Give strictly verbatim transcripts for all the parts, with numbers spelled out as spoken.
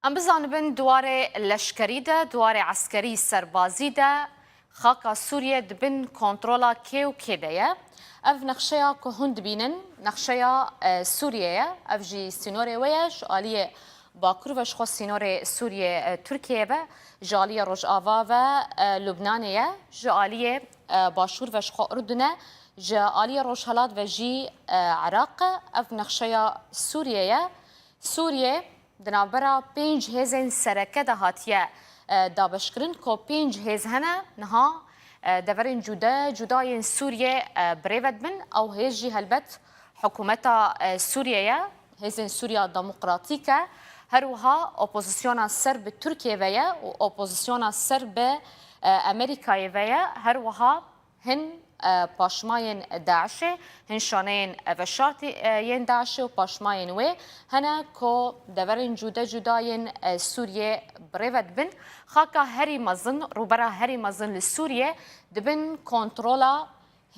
Em bizanibin di warê leşkerî de, di warê eskerî serbazî de xaka Sûriye di bin kontrola kê û kê de ye. Ev nexşeya ku hûn dibînin, nexşeya, e, Sûriye ye. Ev jî sînorê wê ye, ji aliyê bakur ve ji xwe sînorê Sûriye, e, Tirkiye ve, ji aliyê rojava ve, e, Lubnanê ye, ji aliyê, e, başûr ve ji xwe Urdun e, ji aliyê rojhelat ve jî, e, Iraq e. Ev nexşeya Sûriye ye. Sûriye di navbera pênc hêzên sereke de hatiye, e, dabeşkirin, ku pênc hêz hene niha, e, deverên cude cuda yên Sûriye, e, birêve dibin. Ew hêz jî helbet hikûmeta, e, Sûriye ye, hêzên Sûriya Demokratîk e. Her wiha opozisyona ser bi Tirkiye ve ye û opozisyona ser bi, e, Amerîkayê ve ye. Her wiha hin, e, paşmayên DAIŞê, hin şaneyên veşartî, e, yên DAIŞê û paşmayên wê hene ku deverên cude cuda yên, e, Sûriyê birêve dibin. Xaka herî mezin, rûbera herî mezin li Sûriyê di bin kontrola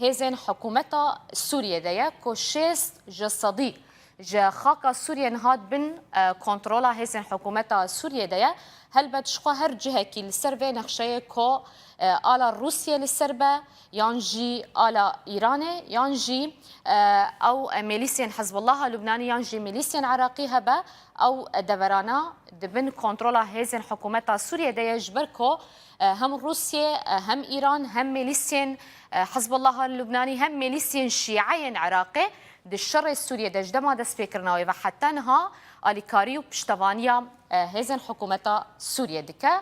hêzên hikûmeta Sûriyê de ye ku şêst ji sedî ji xaka Sûriyê niha di bin, e, kontrola hêzên hikûmeta Sûriyê de ye. Helbet ji xwe her cihekî li ser vê nexşeyê ku, e, ala Rûsiyê li ser be, yan jî ala Îranê, yan jî, e, ew, e, milîsiyên Hizbullaha Lubnanî, yan jî milîsiyên Iraqî hebe, ew, e, deverana di bin kontrola hêzên hikûmeta Sûriyê de ye, ji ber ku, e, hem Rûsiyê, e, hem Îran, hem milîsiyên, e, Hizbullaha Lubnanî, hem milîsiyên Şîeyên Iraqê di şerê Sûriyê de ji dema destpêkirina wê ve heta niha alîkarî û piştevaniya, e, hêzên hikûmeta Sûriyê dike.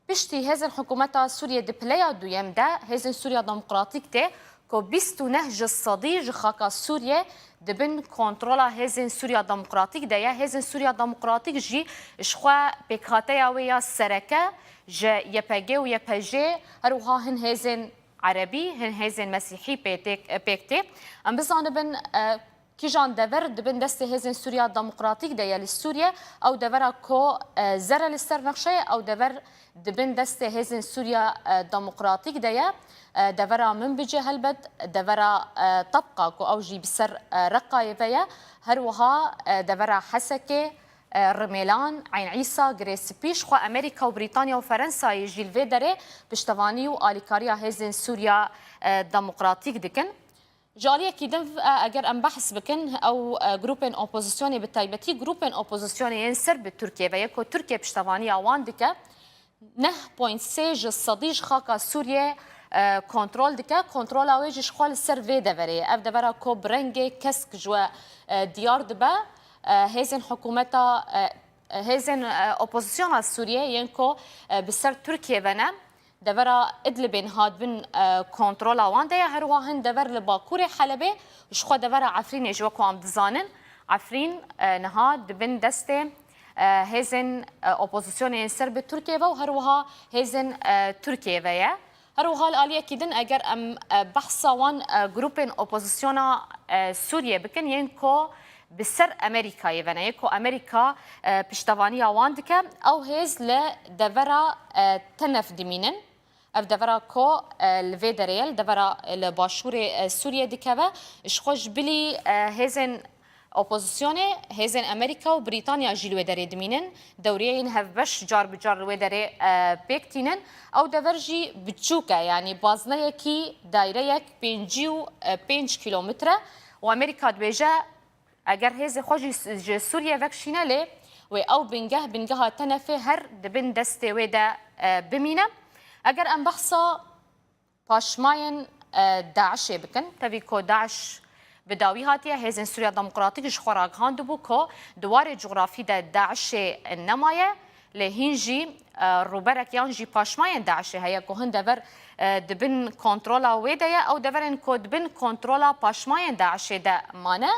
Piştî hêzên hikûmeta Sûriyê di pileya duyem de hêzên Sûriya Demokratîk tê ku bîst û neh ji sedî ji xaka Sûriyê di bin kontrola hêzên Sûriya Demokratîk de ye. Hêzên Sûriya Demokratîk jî ji xwe pêkhateya wê ya sereke ji Y P G û Y P J, her wiha hin hêzên Erebî, hin hêzên Mesîhî pê tê-, pêk tê. Em bizanibin, e, kîjan dever di bin destê hêzên Sûriya Demokratîk de ye li Sûriye, ew devera ku, e, zer e li ser nexşeyê, ew dever di bin destê hêzên Sûriya, e, Demokratîk de ye. E, devera Minbicê helbet, devera, e, Tebqa ku ew jî bi ser, e, Reqayê ve ye. Her wiha, e, devera Hesekê, e, Rimêlan, Eyn Îsa, Girê Spî, ji xwe Amerîka û Brîtanya û Ferensayê jî li vê derê piştevanî û alîkariya hêzên Sûriya, e, Demokratîk dikin. Ji aliyekî din, e, eger em behs bikin, ew, e, grûpên opozisyonê, bi taybetî grûpên opozisyonê yên ser bi Tirkiye ve ye ku Tirkiye piştevaniya wan dike, neh point sê ji sedî ji xaka Sûriyê, e, kontrol dike. Kontrola wê jî ji xwe li ser vê deverê ye. Ev devera ku bi rengê kesk ji we, e, diyar dibe. E, hêzên hikûmeta, e, hêzên, e, opozisyona Sûriyê yên ku, e, bi ser Tirkiye ve ne, devera Idlibê niha di bin, e, kontrola wan de ye. Her wiha hin dever li bakurê Helebê, ji xwe devera Efrînê jî, wek ku em dizanin, Efrîn, e, niha di bin destê, e, hêzên, e, opozisyonê yên ser bi Tirkiye ve û her wiha hêzên, e, Tirkiye ve ye. Her wiha li aliyekî din eger em, e, behsa wan, e, grûpên opozisyona, e, Sûriyê bikin, yên ku bi ser Amerîkayê ve ne, yê ku Amerîka, e, piştevaniya wan dike, ew hêz li devera, e, Tenef dimînin. Ev devera ku, e, li vê derê ye, li devera, e, li başûrê, e, Sûriyê dikeve. Ji xwe ji bilî, e, hêzên opozisyonê, hêzên Amerîka û Brîtanya jî li wê derê dimînin. Dewriyeyên hevbeş car bi car li wê derê, e, pêk tînin. Ew dever jî biçûk e, yanî bazneyekî, daîreyek pêncî û pênc kîlometre û Amerîka dibêje, eger hêzê xwe jî ji Sûriye vekişîne lê, wê ew bingeh, bingeha Tenefê her di bin destê wê de, e, bimîne. Eger em behsa paşmayên, e, DAIŞê bikin, tevî ku DAIŞ bi dawî hatiye, Hêzên Sûriya Demokratîk ji xwe ragihandibû ku di warê cografî de DAIŞê nemaye, lê hîn jî, e, rûberek yan jî paşmayên DAIŞê heye ku hin dever, e, di bin kontrola wê de ye. Ew deverên ku di bin kontrola paşmayên DAIŞê de mane,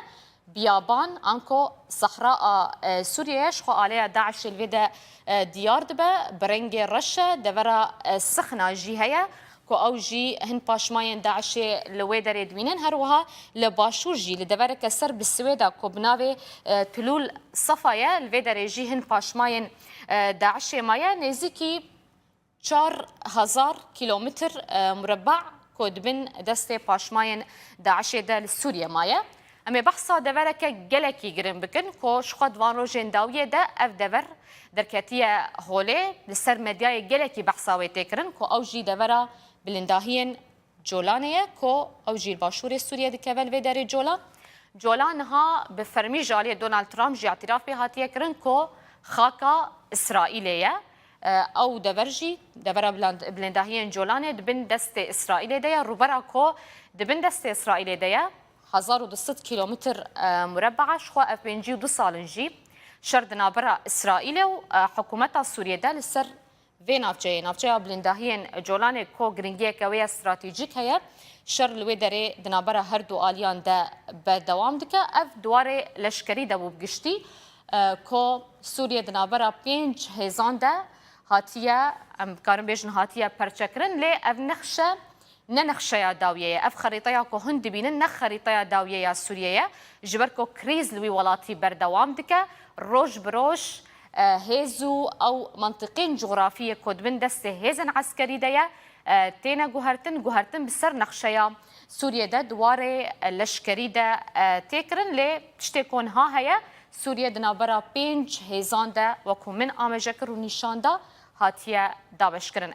biyaban, anko sehra a, e, Sûriyeyê, ji xwe aleya DAIŞê li vê de, e, diyar dibe, bi rengê reş e, devera, e, Sixna jî heye, ku ew jî hin paşmayên DAIŞê li wê derê dibînin. Her wiha li başûr jî, li devereke ser bi Swêda ku bi navê, e, Tulûl Sefa ye, li vê derê jî hin paşmayên, e, DAIŞê maye. Nêzîkî çar hezar kîlometr, e, mureba ku di bin destê paşmayên DAIŞê de li Sûriye maye. Em ê behsa devereke gelekî girin bikin ku ji xwe di van rojên dawiyê de ev dever derketiye holê, li ser medyayê gelekî behsa wê tê kirin ku ew jî devera bilindahiyên Colanê ye ku ew jî li başûrê Sûriyê dikeve li vê derê Colan. Colan niha bi fermî ji aliyê Donald Trump jî îtiraf pê hatiye kirin ku xaka Îsraîlê ye. E, ew dever jî, devera biland-, bilindahiyên Colanê di bin destê Îsraîlê de ye. Rûbera ku di bin destê Îsraîlê de ye, hezar û du sed kîlometr, e, murebba, ji xwe ev pêncî û du sal in jî şer di navbera Îsraîlê û, e, hikûmeta Sûriyê de li ser vê navçeyê, navçeya bilindahiyên Colanê ku giringiyeke wê ya stratejîk heye, şer li wê derê di navbera her du aliyan de berdewam dike. Ev di warê leşkerî de bû bi giştî, e, ku Sûriye di navbera pênc hêzan de hatiye, em dikarin bêjin hatiye perçekirin, lê ev nexşe ne nexşeya dawiyê ye. Ev xerîteya ku hûn dibînin ne xerîteya dawiyê ya Sûriyê ye. Ji ber ku krîz li wî welatî berdewam dike, roj bi roj, e, hêz û ew mentiqên cografiyê ku di bin destê hêzên eskerî de ye, e, têne guhertin, guhertin bi ser nexşeya Sûriyê de di warê, e, leşkerî de, e, tê kirin. Lê tiştê ku niha heye, Sûriye di navbera pênc hêzan de, wekû min amaje kir û nîşan da, hatiye dabeşkirin.